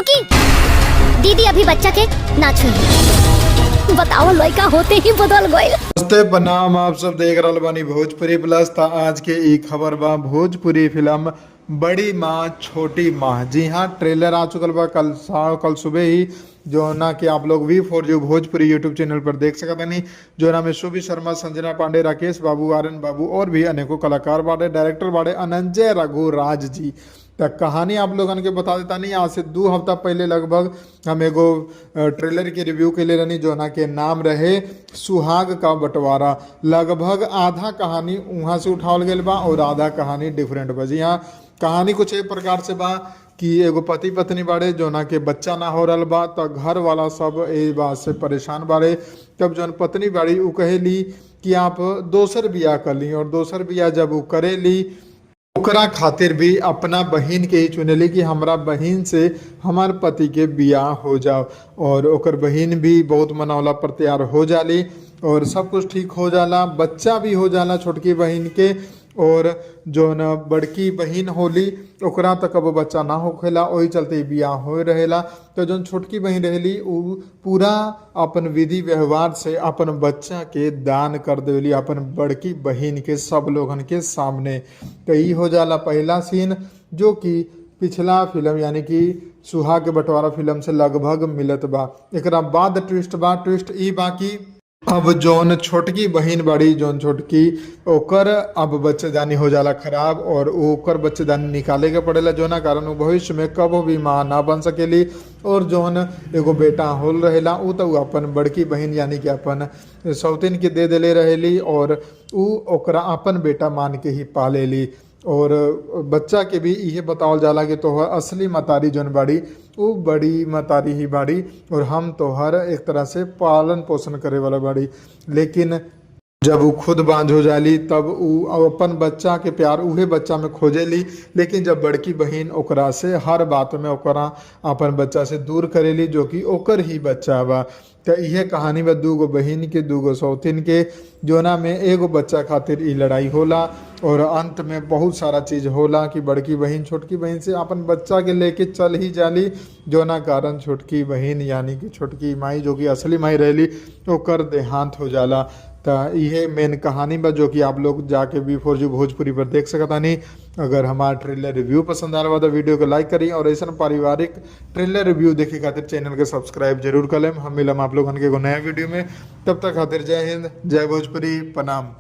रुकी दीदी, अभी बच्चा के ना छुई। बताओ, लड़का होते ही बदल गए। नमस्ते, प्रणाम। आप सब देख रहल बानी भोजपुरी प्लस। त आज के ई खबर बा भोजपुरी फिल्म बड़ी माँ छोटी माँ। जी हाँ, ट्रेलर आ चुकल बा कल सुबह ही, जो ना कि आप लोग V4U Bhojpuri YouTube channel पर देख सकत हनी, जो ना में शुभी शर्मा, संजना पांडे, राकेश बाबू, आर्यन बाबू और भी अनेकों कलाकार बाड़े। डायरेक्टर बाड़े अनंजय रघुराज जी। त कहानी आप लोगन के बता देता नहीं। आज से 2 हफ्ता पहले लगभग हम एगो ट्रेलर के रिव्यू के लिए रहनी, जो ना के नाम रहे सुहाग का बंटवारा। लगभग आधा कहानी वहाँ से उठावल गेल बा और आधा कहानी डिफरेंट बा। जी हाँ, कहानी कुछ एक प्रकार से बा कि एगो पति पत्नी बाड़े, जो ना के बच्चा ना हो रहल बा। त घर वाला सब ए बात से परेशान बाड़े। तब जौन पत्नी बाड़ी, उ कहेली कि आप दोसर बियाह कर ली और दोसर बियाह जब उ करेली, ओकरा खातिर भी अपना बहिन के ही चुनेली कि हमरा बहिन से हमार पति के बियाह हो जाओ। और ओकर बहिन भी बहुत मनावला पर तैयार हो जाली और सब कुछ ठीक हो जाला, बच्चा भी हो जाला छोटकी बहिन के। और जो न बड़की बहिन होली, ओकरा तक कबो बच्चा ना होखेला, ओही चलते ई बियाह हो रहेला। तो जौन छोटकी बहिन रहेली, उ पूरा अपन विधि व्यवहार से अपन बच्चा के दान कर देवेली अपन बड़की बहिन के, सब लोगन के सामने। तो ई हो जाला पहला सीन, जो कि पिछला फिल्म यानी कि सुहाग के बंटवारा फिल्म से लगभग मिलत बा। एकरा बाद ट्विस्ट बा। ट्विस्ट ई बा कि अब जौन छोटकी बहिन बाड़ी, जौन छोटकी, ओकर अब बच्चेदानी हो जाला खराब और ओकर बच्चेदानी निकाले के पड़ेला, जोना कारण उ भविष्य में कबो भी माँ ना बन सकेली। और जौन एगो बेटा होल रहेला, उ तो उ अपन बड़की बहिन यानी कि अपन सौतिन के दे देले रहेली और उ ओकरा अपन बेटा मान के ही पालेली। और बच्चा के भी इहे बतावल जाला कि तोहर असली मतारी जौन बाड़ी, उ बड़ी मतारी ही बाड़ी और हम तोहर एक तरह से पालन पोषण करे वाला बाड़ी। लेकिन जब उ खुद बांझ हो जाली, तब उ अपन बच्चा के प्यार उहे बच्चा में खोजेली। लेकिन जब बड़की बहिन ओकरा से हर बात में ओकरा अपन बच्चा से दूर करेली, जो कि ओकर ही बच्चा बा। त इहे कहानी बा दूगो बहिन के, दूगो सौतिन के, जोना में एगो बच्चा खातिर ई लड़ाई होला। और अंत में बहुत सारा चीज होला कि बड़की बहिन छोटकी बहिन से अपन बच्चा के लेके चल ही जाली, जोना कारण छोटकी बहिन यानी कि छोटकी माई, जो कि असली माई रहेली, ओकर देहांत हो जाला। त इहे मेन कहानी बा, जो कि आप लोग जाके V4U Bhojpuri पर देख सकतानी। अगर हमार ट्रेलर रिव्यू पसंद आ रहा बा तो वीडियो को लाइक करी और ऐसा पारिवारिक ट्रेलर रिव्यू देखे खातिर चैनल के सब्सक्राइब जरूर कर लेम। हम मिलम आप लोगन के एगो नया वीडियो में, तब तक खातिर जय हिंद, जय भोजपुरी, प्रणाम।